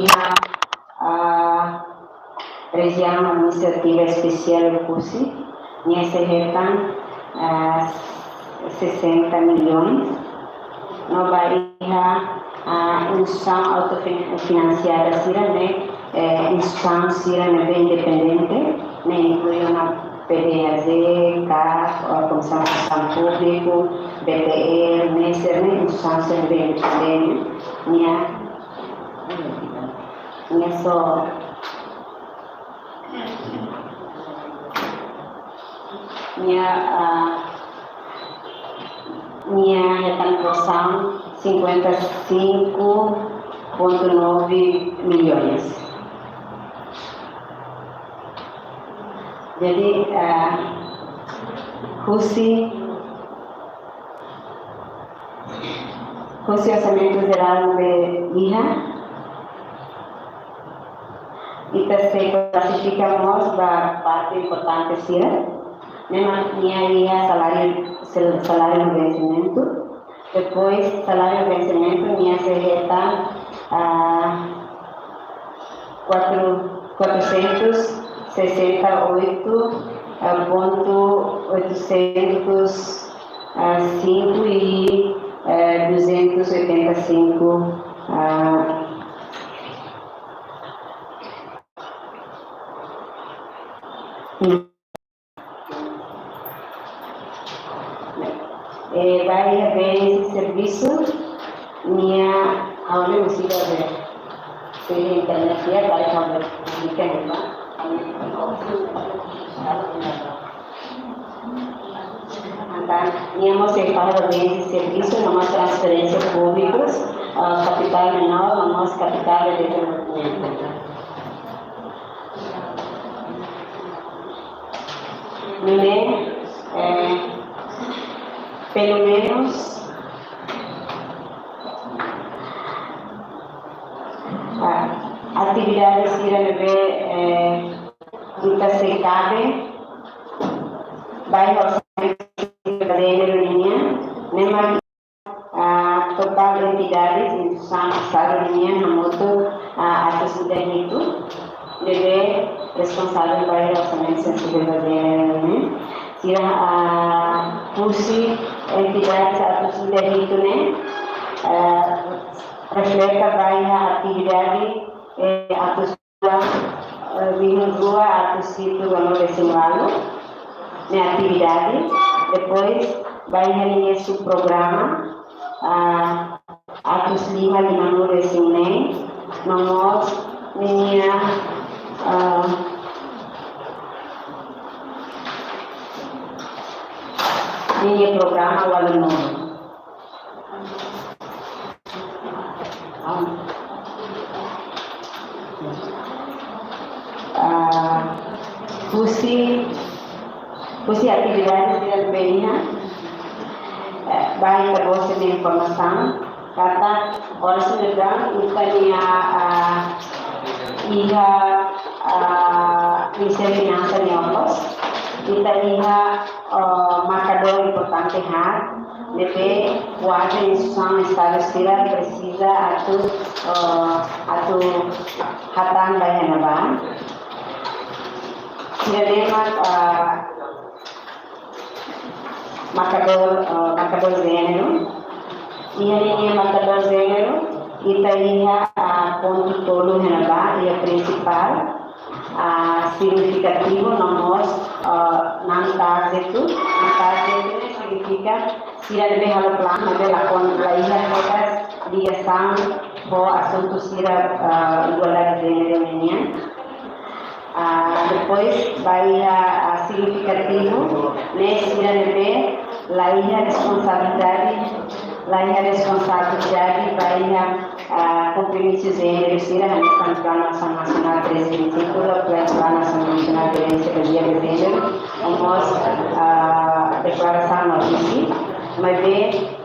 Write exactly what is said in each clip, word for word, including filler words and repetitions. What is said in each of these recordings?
iha, ah, Rejiaun Administrativa Espesiál Oekusi, nia sei hetan, ah, sessenta milhões. No ba iha, ah, instituisaun autofinansiada sira ne'e, eh, instituisaun sira ne'ebé independente, ne'e inklui ona PDAG, CAF, Komisaun Funsaun Públika, BTL, MESER, ne'e instituisaun sira ne'ebé independente, nia, nia só, nia, ah, nia hetan porsaun cinquenta e cinco ponto nove milhões. Jadi, ah, husi, husi orsamentu jerál ne'ebé iha, ita sei klasifika mós ba parte importante sira, ne'e mak nia iha saláriu, sal-, saláriu no vensimentu. Depois, saláriu no vensimentu, nia sei hetan, ah, quatro, quatrocentos sessenta e oito ponto oitocentos e cinco e, eh, duzentos e oitenta e cinco, ah, eh, ba iha bens e servisu, nia, ha'u husik ba, se internet nia, ba iha bens e servisu, entaun, nia mós sei fahe ba bens e servisu, no mós transferénsia públikus, ah, kapitál menór, no mós kapitál de dezenvolvimentu. Nune'e, eh, pelumenus, ah, atividade sira ne'ebé, eh, ita sei kabe ba iha orsamentu sira ne'e nian, ne'e mak ah, totál entidades instituisaun Estadu nian hamutuk, ah, atus ida hitu, ne'ebé responsavel ba orsamentu sensivel ba G N R ne'e. Sira, ah, husi entidades atus ida hitu ne'e, ah, refleta ba iha atividade, eh, atus rua, eh, rihun rua atus hitu ruanulu-resin-ualu, ne'e atividade. Depois, ba iha ninia subprograma, ah, atus lima limanulu-resin-neen, no mós ninia, ah, ninia programa ualunulu. Ah, husi, husi atividade sira ne'ebé iha, eh, ba ita-boot sira-nia informasaun, katak oras ne'e daudaun ita-nia, ah, iha, ah, Ministériu Finansa nia ongos, ita iha, ah, markadór importante haat, ne'ebé kuaze instituisaun Estadu sira presiza atu, eh, atu hatán ba iha ne'ebá. Sira-ne'e mak, eh, markadór, eh, markadór jéneru. Iha ninia markadór jéneru, ita iha, eh, pontu tolu iha ne'ebá, iha prinsipál, ah, signifikativu, no mós, ah, non-target. Non-target ne'e signifika sira ne'ebé halo planu, maibé lakon, la iha todas ligasaun ho asuntu sira, ah, igualdade de jéneru nian. Ah, depois, ba iha, ah, signifikativu, ne'e sira ne'ebé la iha responsabilidade, la iha responsabilidade ba iha, ah, kompromisu jéneru sira, hanesan Planu Asaun Nasionál treze vinte e cinco, Planu Asaun Nasionál de Violênsia Bazeada em Género, no mós, ah, deklarasaun no ofísiu, maibé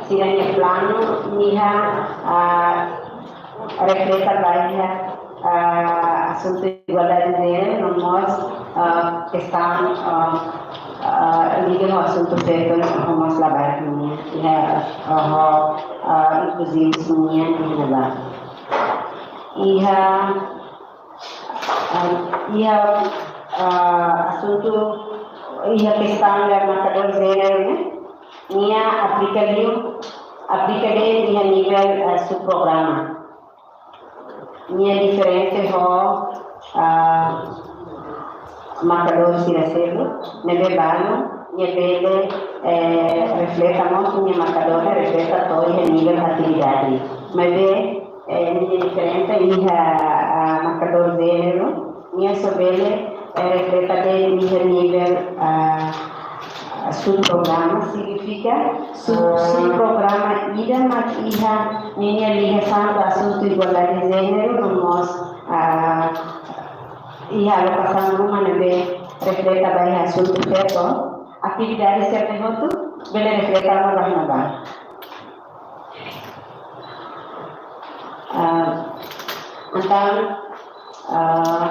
sira-nia planu iha, ah, refleta ba iha, ah, asuntu igualdade de jéneru, no mós, ah, kestaun, ah, ah, liga ho asuntu feto, no mós labarik nian, iha, ah, ho, ah, inkluzivu nian, iha ne'ebá. iha, ah, iha, ah, asuntu, iha kestaun markadór jéneru ne'e, nia aplika liu, aplika de'it iha nivel, ah, subprograma. Nia diferente ho, ah, markadór sira seluk, ne'ebé balu, nia bele, eh, refleta mós, nia markadór refleta to'o iha nivel atividade. Maibé, eh, nia diferente iha, ah, markadór jéneru, nia só bele, eh, refleta de'it iha nivel, ah, subprograma, signifika sub-, subprograma ida mak iha ninia ligasaun ho asuntu igualdade jéneru, no mós, ah, iha alokasaun ruma ne'ebé refleta ba iha asuntu feto, atividade sira ne'e hotu bele refleta ba iha ne'ebá. Ah, entaun, ah,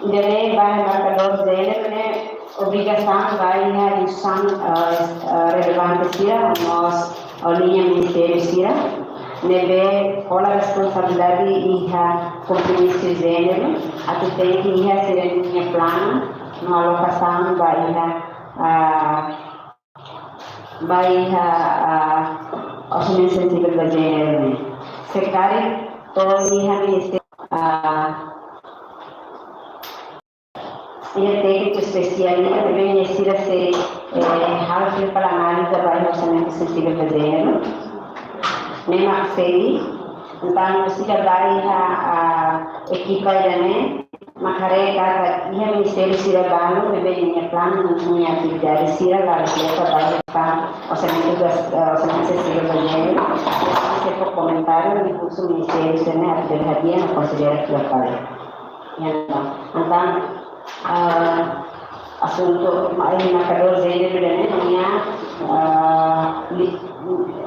ida-ne'e ba markadór jéneru ne'e obrigasaun ba iha instituisaun, ah, ah, relevante sira, no mós, ah, liña ministériu sira, ne'ebé hola responsabilidade iha kompromisu jéneru, atu tenke iha sira-nia planu, no alokasaun ba iha, ah, ba iha, ah, orsamentu sensivel ba jéneru ne'e. Se karik to'o iha ministériu, ah, iha tékniku espesiál ida ne'ebé sira sei, eh, halo fila fali analiza ba iha orsamentu sensivel ba jéneru. Ne'e mak sei, entaun sira ba iha, ah, ekipa ida-ne'e, mak haree katak iha ministériu sira balu ne'ebé ninia planu, ninia atividade sira la refleta ba iha orsamentu ba, eh, orsamentu sensivel ba jéneru, sei fó komentáriu no husu ministériu sira-ne'e atu bele hadi'a no konsidera fila fali. Ya, entaun, eh, asuntu ma-, iha markadór jéneru ne'e, nia, eh, li-,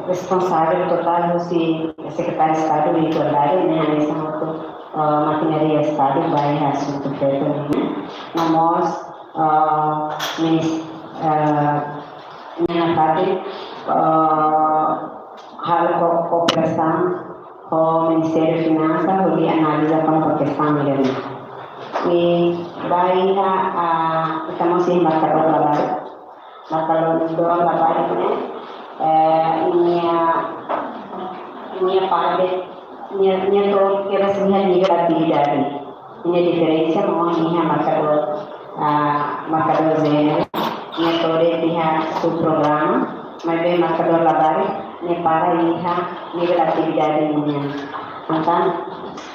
responsavel totál husi Sekretáriu Estadu Igualdade, ne'e hanesan hotu, eh, makinária Estadu ba iha asuntu feto nian. No mós, eh, minis-, eh, nia nafatin, eh, halo ko-, kooperasaun ho Ministériu Finansa, hodi analiza kona-ba kestaun ida-ne'e. I ba iha, ah, ita mós iha markadór labarik. Markadór labarik ne'e, eh, nia, nia para de'it, nia, nia to'o kedas iha nivel atividade. Nia diferensa ho iha markadór, ah, markadór jéneru, nia to'o de'it iha subprograma, maibé markadór labarik, nia para iha nivel atividade nian. Entaun,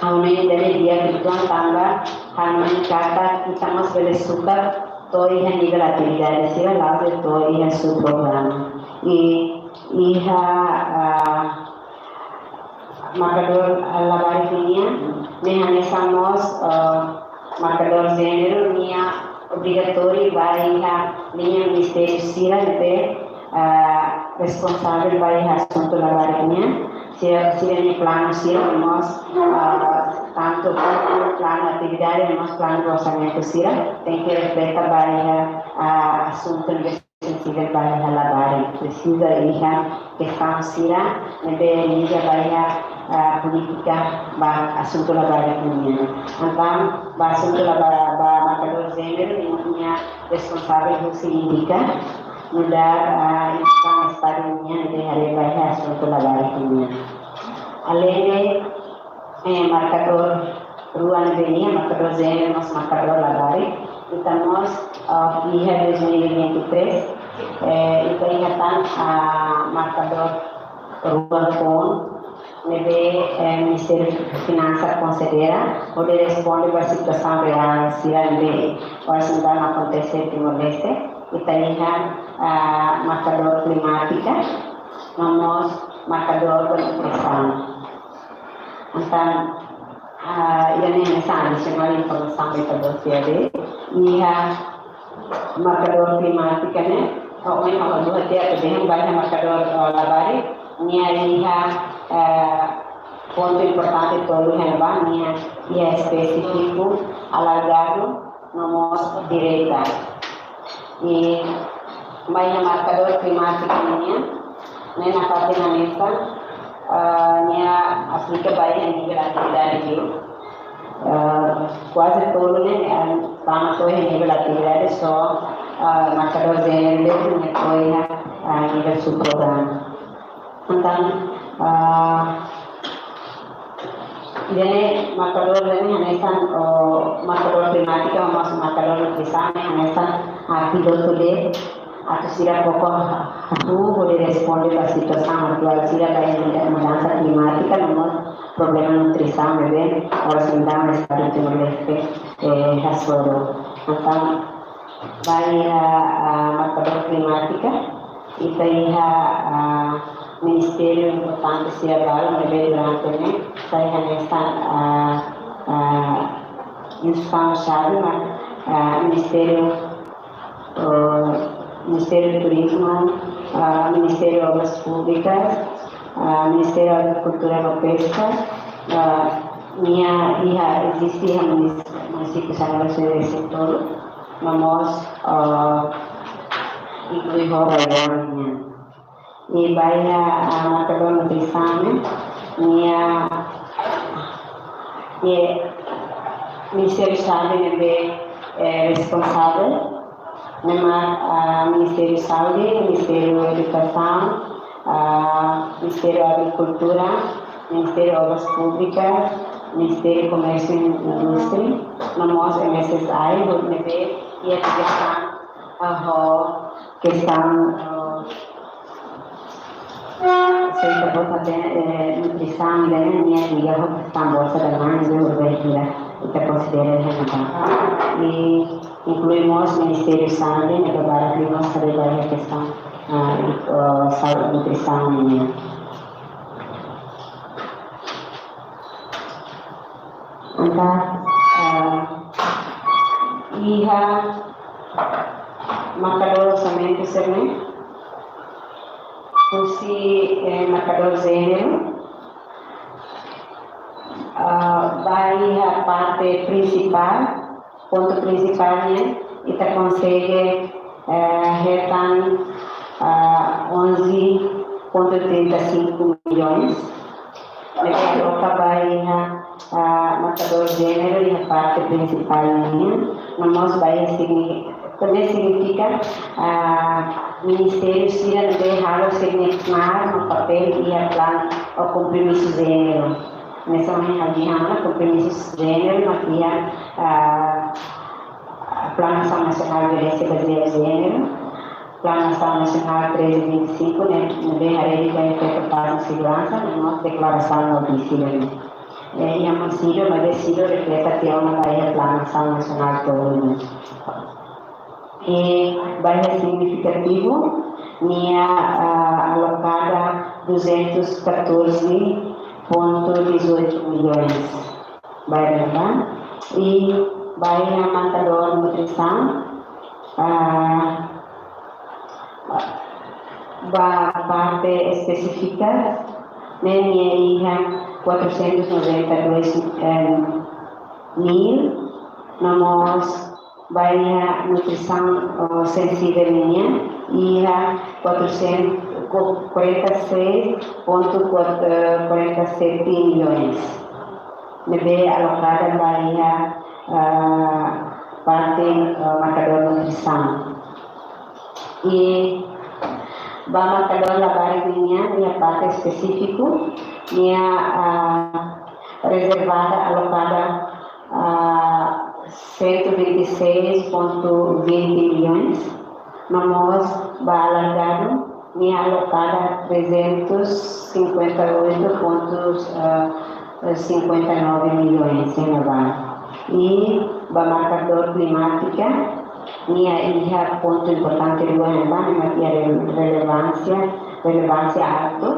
ha'u hanoin ida-ne'e di'ak uitoan tanba, ha'u hanoin katak ita mós bele sukat to'o iha nivel atividade sira, la'ós de'it to'o iha subprograma. I, iha, ah, markadór, ah, labarik nian, ne'e hanesan mós, ah, markadór jéneru nia obrigatóriu ba iha liña ministériu sira ne'ebé, ah, responsavel ba iha asuntu labarik nian, sira, sira-nia planu sira no mós, ah, tantu planu atividade no mós planu orsamentu sira, tenke refleta ba iha, ah, asuntu ne'ebé sensível ba iha labarik, presiza iha kestaun sira ne'ebé liga ba iha, ah, polítika ba asuntu labarik nian. Entaun, ba asuntu laba-, ba markadór jéneru, nia responsavel husi INDICA, nu'udar, ah, instituisaun Estadu nian ne'ebé haree ba iha asuntu labarik nian. Aleinde, eh, markadór rua ne'ebé iha, markadór jéneru no mós markadór labarik. Ita mós, ah, iha dois mil e vinte e três, eh, ita iha tan, ah, markadór rua foun ne'ebé, eh, Ministériu Finansa konsidera hodi responde ba situasaun reál sira ne'ebé ohin loron akontese Timor-Leste. Ita iha, ah, markadór klimátika, no mós markadór ba nutrisaun. Entaun, ah, ida-ne'e hanesan adisionál informasaun ba ita-boot sira de'it. Iha markadór klimátika ne'e, ohin ha'u hanoin atu dehan ba iha markadór, eh, labarik, nia iha, eh, pontu importante tolu iha ne'ebá, nia iha espesífiku, alargadu, no mós direta. I ba iha markadór klimátika nian, ne'e nafatin hanesan, ah, nia aplika ba iha nivel atividade liu. Ah, kuaze tolu ne'e, ah, tama to'o iha nivel atividade, só, ah, markadór G N L ne'e to'o iha, ah, nivel subprograma. Entaun, ah, ida-ne'e markadór ida-ne'e hanesan, oh, markadór klimátika, no mós markadór nutrisaun, hanesan, ah, pilotu de'it, atu sira koko hahú hodi responde ba situasaun atuál sira ba muda-, mudansa klimátika, no mós problema nutrisaun ne'ebé oras ne'e estadu Timor-Leste, eh, hasoru. Entaun, ba iha, ah, markadór klimátika, ita iha, ah, ministériu importante sira balu ne'ebé durante ne'e sai hanesan, ah, ah, instituisaun xave, mas, ah, ministériu, oh, Ministériu Turizmu, ah, Ministériu Obras Públikas, ah, Ministériu Agrikultura no Peska, ah, nia iha, eziste iha munis-, munisípiu San Lorenzo de Sintolo, no mós, ah, inklui ho Rai-Boru nian. I ba iha, ah, markadór nutrisaun, nia, nia ministériu xave ne'ebé, eh, responsavel, ne'e mak, ah, Ministériu Saúde, Ministériu Edukasaun, ah, Ministériu Agrikultura, Ministériu Obras Públikas, Ministériu Komérsiu i Indústria, no mós M S S I, hodi ne'ebé iha ligasaun, ah, ho kestaun, ah, se ita bota bem, eh, nutrisaun, ida-ne'e nia liga ho kestaun bolsa da mãe, ida-ne'e ita konsidera iha ne'ebá. I inklui mós Ministériu Saúde, ne'ebé barak liu mós haree ba iha kestaun, ah, i, ah, saúde, nutrisaun nian. Entaun, ah, iha markadór orsamentu sira-ne'e, husi, eh, markadór jéneru, ah, ba iha parte prinsipál, pontu prinsipál nian, ita konsege, eh, hetan, ah, onze ponto trinta e cinco milhões. Ne'ebé aloka ba iha, ah, markadór jéneru iha parte prinsipál nian, no mós ba iha signi-, também signifika, ah, ministériu sira ne'ebé halo sira-nia knaar no papél iha planu ou kompromisu jéneru. Hanesan ohin ha'u dehan ona, kompromisu jéneru mak iha, ah, Planu Asaun Nasionál Violénsia Bazeada Jéneru, Planu Asaun Nasionál treze vinte e cinco, ne'e, ne'ebé haree ba efeitu pás no seguransa, no mós deklarasaun no disiplina. Eh, iha mós sido, maibé sido refleta tiha ona ba iha Planu Asaun Nasionál tolu. I ba iha signifikativu, nia, ah, alokada duzentos e catorze ponto dezoito milhões. Ba iha ne'ebá. I ba iha markadór nutrisaun, ah, ba parte espesífika, ne'e nia iha quatrocentos e noventa e dois, eh, mil, no mós ba iha nutrisaun, oh, sensivel nian, iha quatrocentos, co-, quarenta e seis ponto quarenta e sete milhões. Ne'ebé alokada ba iha, ah, parte, ah, markadór nutrisaun. I ba markadór labarik nian, iha parte espesífiku, nia, ah, rezervada, alokada, ah, cento e vinte e seis ponto vinte milhões, no mós ba alargadu, nia alokada trezentos e cinquenta e oito ponto cinquenta e nove milhões iha ne'ebá. I ba markadór klimátika, nia iha pontu importante rua iha ne'ebá, ne'e mak iha re-, relevánsia, relevánsia altu,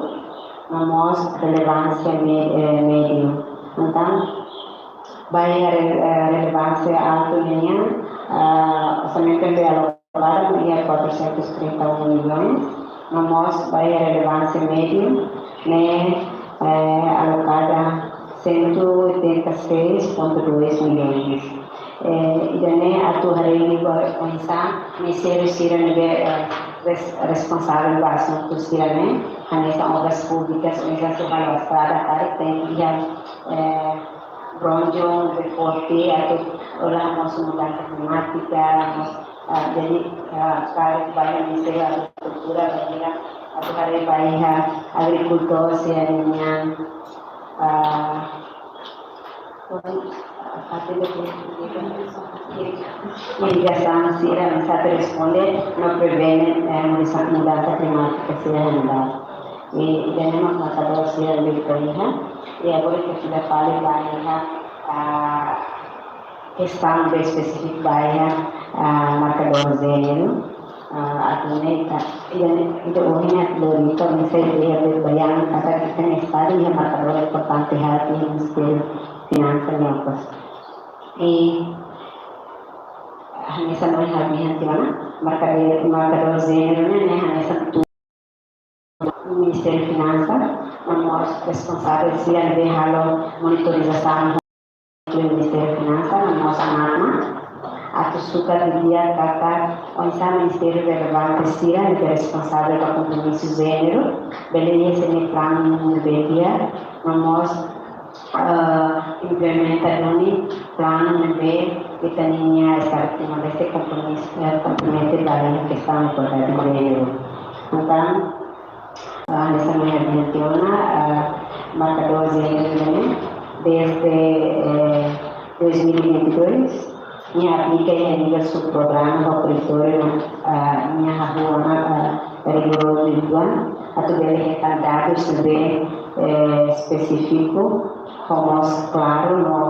no mós relevánsia me-, eh, médiu. Entaun, ba iha re-, eh, relevánsia altu nian, ah, orsamentu ne'ebé alokadu iha quatrocentos e trinta e um milhões, no mós ba iha relevánsia médiu, ne'e, eh, alokada cento e oitenta e seis ponto dois milhões. Eh, ida-ne'e atu haree liu ba oinsá ministériu sira ne'ebé, eh, res-, responsavel ba asuntu sira-ne'e, hanesan obras públikas, oinsá sei halo estrada, karik tenke iha, eh, bronjon, deporte, atu ola mós mudansa klimátika, mós, ah, jadi, ah, karik ba iha Ministériu Agrikultura, ba iha, atu haree ba iha agrikultór sira-nian, ah, irigasaun sira, oinsá atu responde no prevene, eh, mudansa, mudansa klimátika sira-ne'e. I, i ida-ne'e mak markadór sira ne'ebé ita iha. I agora ita fila fali ba iha, ah, kestaun ne'ebé espesífiku ba iha, ah, markadór jéneru. Ah, atu nune'e ita, ida-ne'e, ida ohin ne'e atu lori ita, oinsá ita bele haree ba iha, katak ita-nia estadu iha markadór importante, halo iha Ministériu Finansa nian mós. I hanesan ohin ha'u dehan tiha ona, markadór, markadór jéneru ne'e, ne'e hanesan Ministériu Finansa, no mós responsavel sira ne'ebé halo monitorizasaun iha Ministériu Finansa, no mós ANACMA, atu sukat di'ak katak oinsá ministériu relevante sira ne'ebé responsavel ba kompromisu jéneru, bele iha sira-nia planu ne'ebé di'ak, no mós, eh, implementa duni planu ne'ebé ita-nia estadu Timor-Leste kompromisu, eh, kompromete ba iha kestaun igualdade jéneru. Entaun, ah, hanesan ohin ha'u dehan tiha ona, ah, markadór jéneru ne'e, desde, eh, dois mil e vinte e dois, nia aplika iha nivel subprograma ba territóriu, ah, nia hahú ona, ah, rigorozu uitoan, atu bele hetan dadus ne'ebé, eh, espesífiku, ho mós klaru no,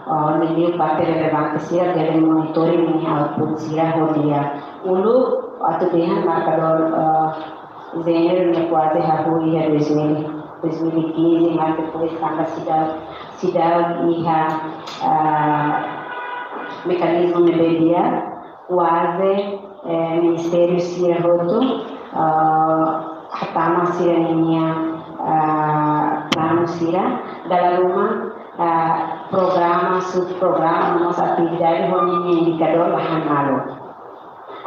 ah, liuliu parte relevante sira bele monitoring ninia output sira ho di'ak. Uluk, atu dehan markadór, ah, jéneru ne'e kuaze hahú iha dois mil, dois mil e quinze, mas depois tanba seidauk, seidauk iha, ah, mekanizmu ne'ebé di'ak, kuaze, eh, ministériu sira hotu, ah, hatama sira-ninia, ah, planu sira, dala ruma, ah, programa, subprograma, no mós atividade ho ninia indikadór la han malu.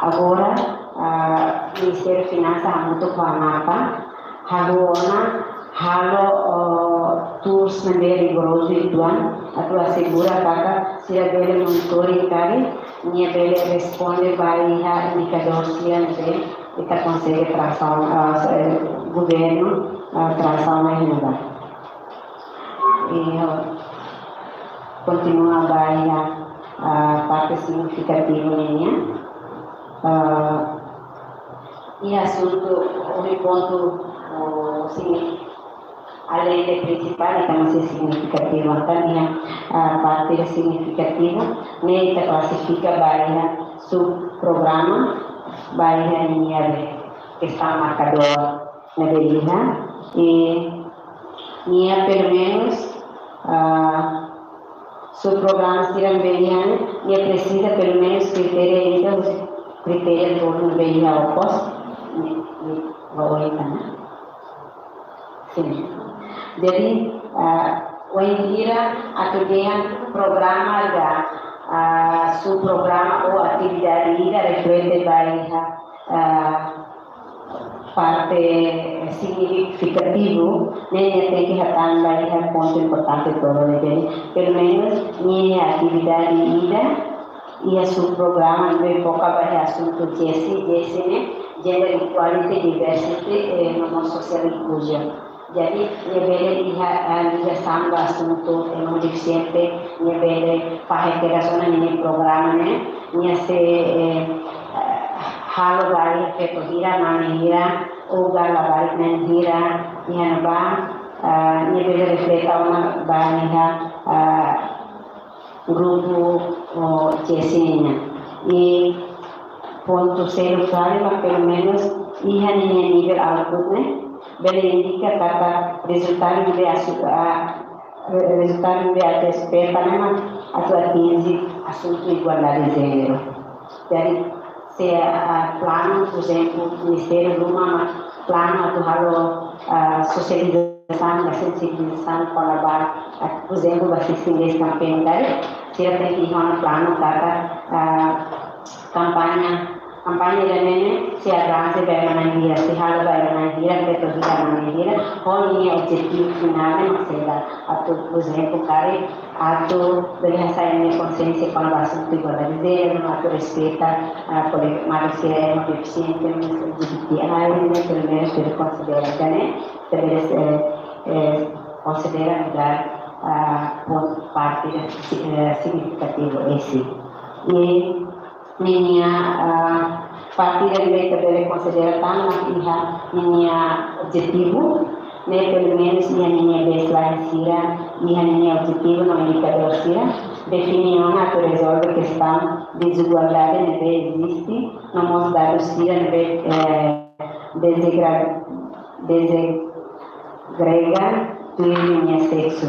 Agora, ah, Ministériu Finansa hamutuk ho ANACMA, hahú ona halo, oh, tools ne'ebé rigorozu uitoan, atu asegura katak sira bele monitoring karik, nia bele responde ba iha indikadór sira ne'ebé ita konsege trasa ona, ah, eh, governu, ah, trasa ona iha ne'ebá. I, ah, kontinua ba iha, ah, parte signifikativu nian. Ah, iha asuntu, ohin pontu, oh, signi-, além de prinsipál, ita mós signifikativu, entaun iha, ah, parte signifikativu, ne'e ita klasifika ba iha subprograma, ba iha ninia be, kestaun markadór ne'ebé iha, i nia pelumenus, ah, subprograma sira ne'ebé iha ne'e, nia presiza pelumenus kritéria ida, kritéria tolu ne'ebé iha okos, ne'e, ne'e, ba oin ona. Sin. Jadi, ah, wainhira atu dehan programa ida, ah, subprograma ou atividade ida reflete ba iha, ah, parte signifikativu, ne'e nia tenke hatán ba iha pontu importante tolu ne'e. Jadi, pelumenus, nia iha atividade ida, iha subprograma ne'ebé foka ba iha asuntu G E C, G E C ne'e Gender Equality, Diversity, eh, no mós Social Inclusion. Jadi, nia bele iha, eh, ligasaun ba asuntu, eh, ema defisiente, nia bele fahe integrasaun ninia programa ne'e, nia sei, eh, eh, halo ba iha feto hira, mane hira, ou ba labarik na'in hira, iha ne'ebá, eh, nia bele refleta ona ba iha, eh, grupu, oh, G E C nian. I pontu seluk fali mak pelumenus iha ninia nivel output ne'e bele indika katak rezultadu ne'ebé asu-, ah, re-, rezultadu ne'ebé atu espera ne'e mak atu atinje asuntu igualdade jéneru. Jadi, se, ah, planu, por ezemplu, ministériu ruma mak planu atu halo, ah, sosializasaun, ba sensibilizasaun kona-ba, ah, por ezemplu, ba sixteen days campaign tadi, sira tenke iha ona planu katak, ah, kampaña, kampaña ida-ne'e sei abranje ba ema na'in hira, sei halo ba ema na'in hira, feto hira, mane hira, ho ninia objetivu finál ne'e mak saida. Atu, por ezemplu, karik atu bele hasa'e nia konxiénsia kona-ba asuntu igualdade de jéneru, atu respeita, ah, kole-, malu sira ema defisiente, L G B T I, ne'e pelumenus bele konsidera, ne'e, bele, eh, eh, konsidera nu'udar, ah, pon-, parte, eh, signifikativu ida. I ninia, ah, parte ida ne'ebé ita bele konsidera tan mak iha ninia objetivu, ne'e pelumenus iha ninia baseline sira, iha ninia objetivu no indikadór sira, define ona atu rezolve kestaun dezigualdade ne'ebé eziste, no mós dadus sira ne'ebé, eh, dezegra-, dezegrega tuir ninia seksu.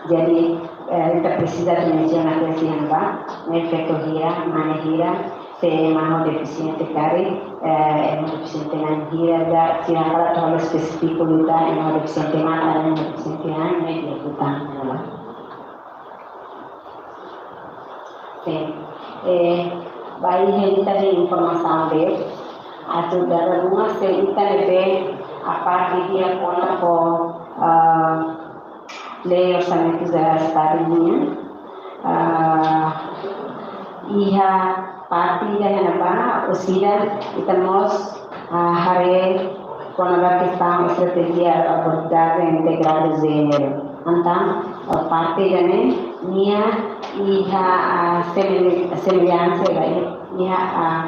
Jadi, eh, ita presiza atu mensiona tiha iha ne'ebá, ne'e feto hira, mane hira, se ema ho defisiente karik, eh, ema ho defisiente na'in hira, da, sira hakarak atu halo espesífiku liután ema ho defisiente mane, ema ho defisiente na'in, ne'e di'ak liután, ne'e. Sin. Eh, ba iha ita-nia informasaun de'it, atu dada ruma se ita ne'ebé, aparte di'ak ona ho, ah, Lei Orsamentu Jerál Estadu nian, ah, iha parte ida iha ne'ebá, orsida ita mós, ah, haree kona-ba kestaun estratéjia abordajen integradu jéneru. Entaun, ah, parte ida-ne'e, nia iha, ah, semel-, semellansa ba iha, iha, ah,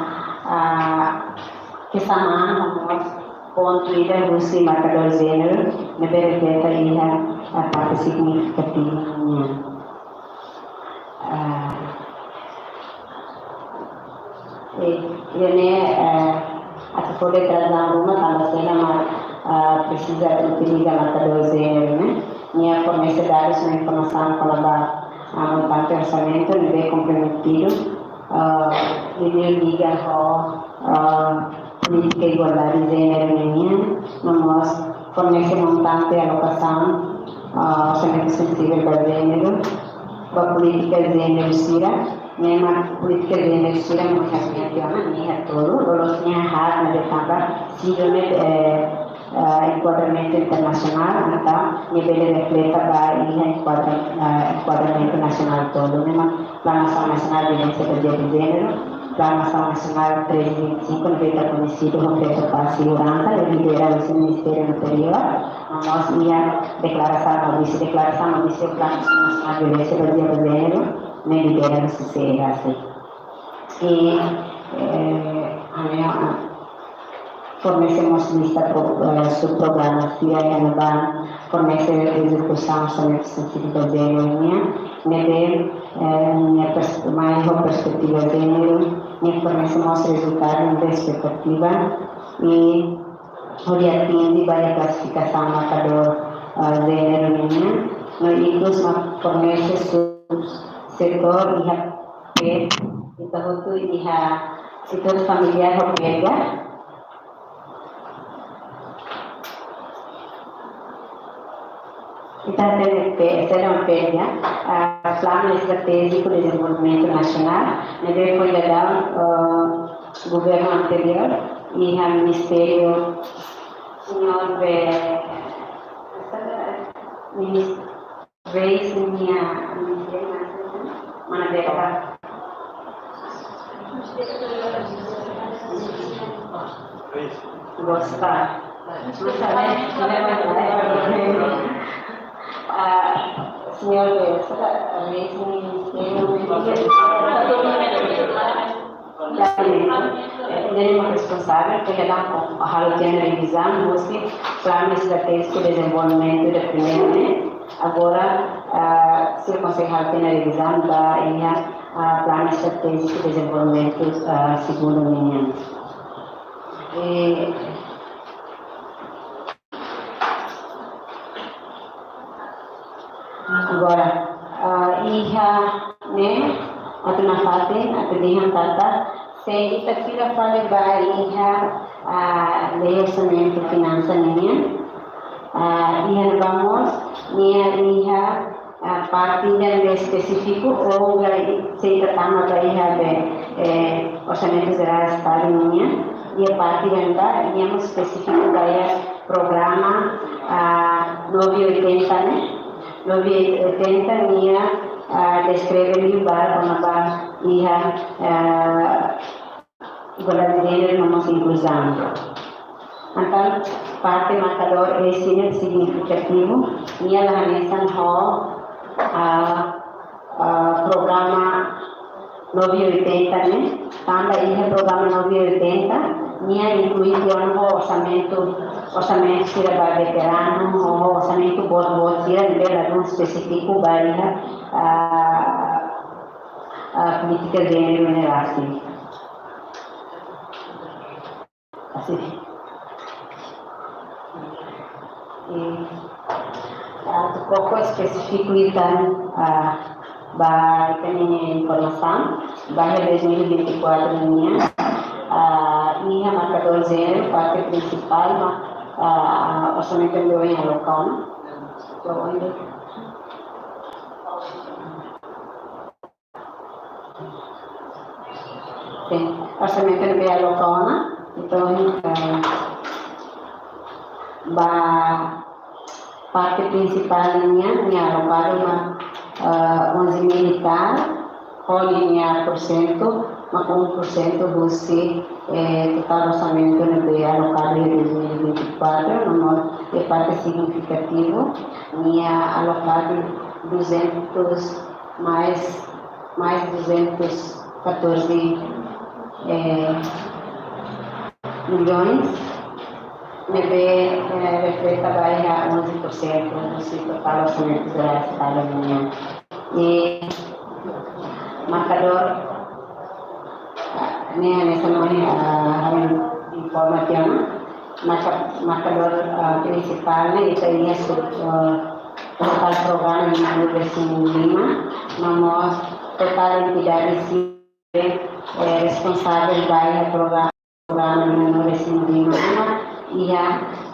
ah, kesamaan ho mós pontu ida husi markadór jéneru, ne'ebé refleta iha, ah, parte signifikativu nian. Ah, i, i ne'e, eh, atu fó deklarasaun ruma tanba saida mak, ah, presiza utiliza markadór jéneru, ne'e? Nia fornese dadus no informasaun kona-ba, ah, montante orsamentu ne'ebé komprometidu, ah, i nia liga ho, ah, polítika igualdade jéneru nian, no mós fornese montante alokasaun, ah, orsamentu sensivel ba jéneru, ba polítika jéneru sira, ne'e mak polítika jéneru sira mós iha nia tiha ona, nia iha tolu, loloos nia haat ne'ebé tanba sira ne'e, eh, eh, enkuadramentu internasionál, entaun nia bele refleta ba iha enkuadra-, eh, enkuadramentu nasionál tolu, ne'e mak Planu Asaun Nasionál Violénsia Bazeada Jéneru, Planu Asaun Nasionál treze vinte e cinco, ne'ebé ita koñesidu ho PETOPAZ Seguransa, ne'ebé lidera husi Ministériu Interiór, no mós iha deklarasaun Maubisse, deklarasaun Maubisse, Planu Asaun Nasionál Violénsia Bazeada Jéneru, ne'ebé lidera husi CEEE. I, eh, ami, ah, fornese mós lista pro-, eh, subprograma sira iha ne'ebá, fornese ezekusaun orsamentu sensivel ba jéneru nian, ne'ebé, eh, nia pers-, mai ho perspetiva jéneru, nia fornese mós rezultadu no espetativa, i hodi atinje ba iha klasifikasaun markadór, eh, jéneru nian, no ikus mak fornese subsetór iha PEG, ita hotu iha setór familiár ho PEG. Ita hatene PEG, saida mak PEG, ah, Planu Estratéjiku Dezenvolvimentu Nasionál, ne'ebé foin dadaun, ah, governu anteriór, iha Ministériu, señór Be-, Minis-, Reis nia, nia, mana bela. Gosta. Ah, señór Reis nia, nia mak responsavel, ke nia halo tiha ona revizaun, husi Planu Estratéjiku Dezenvolvimentu ida primeiru, ne'e? Agora, ah, sira konsege halo tiha ona revizaun ba iha, ah, Planu Estratéjiku Dezenvolvimentu, ah, segundu nian. E, agora, ah, iha ne'e, atu nafatin, atu dehan katak, se ita fila fali ba iha, ah, lei orsamentu finansa nian, ah, iha ne'ebá mós, nia iha, ah, parte ida ne'ebé espesífiku ou gai sei tratadu ba iha be, eh, Orsamentu Jerál Estadu nian, iha parte ida ne'ebé iha espesífiku ba iha programa, ah, nove oitenta ne'e, nove oitenta nia, ah, deskreve liu ba kona-ba iha, ah, igualdade de jéneru no mós inkluzaun. Entaun, parte markadór S ne'e signifikativu, nia la hanesan ho, ah, ah, programa nove oitenta ne'e, tanba iha programa nove oitenta, nia inklui tiha ona ho orsamentu, orsamentu sira ba veteranu, ho, ho orsamentu boot-boot sira, ne'ebé ladún espesífiku ba iha, ah, ah, polítika jéneru ne'e rasik. Assim. E, ah, atu koko espesífiku ita, ah, ba ita-nia informasaun, ba iha dois mil e vinte e quatro nian, ah, iha markadór jéneru, parte prinsipál, ma, ah, orsamentu ne'ebé aloka ona. Entaun, onde? Sin, orsamentu ne'ebé aloka ona, entaun, eh, ba parte prinsipál nian, nia alokadu mak, eh, onze mil e tal, ho nia porsentu, mak um por cento husi, eh, totál orsamentu ne'ebé alokadu iha dois mil e vinte e quatro, no mós, eh, parte signifikativu, nia alokadu duzentos mais, mais duzentos e catorze, eh, milhões, ne'ebé, eh, reflete ba iha onze por cento husi totál orsamentu jerál Estadu nian. I markadór, ah, ne'e, ne'e hanesan ohin, ah, ha'u informa tiha ona, marka-, markadór, ah, prinsipál ne'e ita iha su-, ah, totál programa lima nulu resin lima, no mós totál entidade sira, eh, responsavel ba iha programa, programa lima nulu resin lima, iha,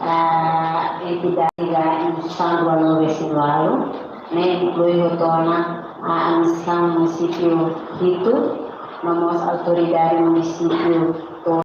ah, entidade iha instituisaun rua nulu resin ualu, ne'e inklui hotu ona, ah, administrasaun munisípiu hitu, no mós autoridade munisípiu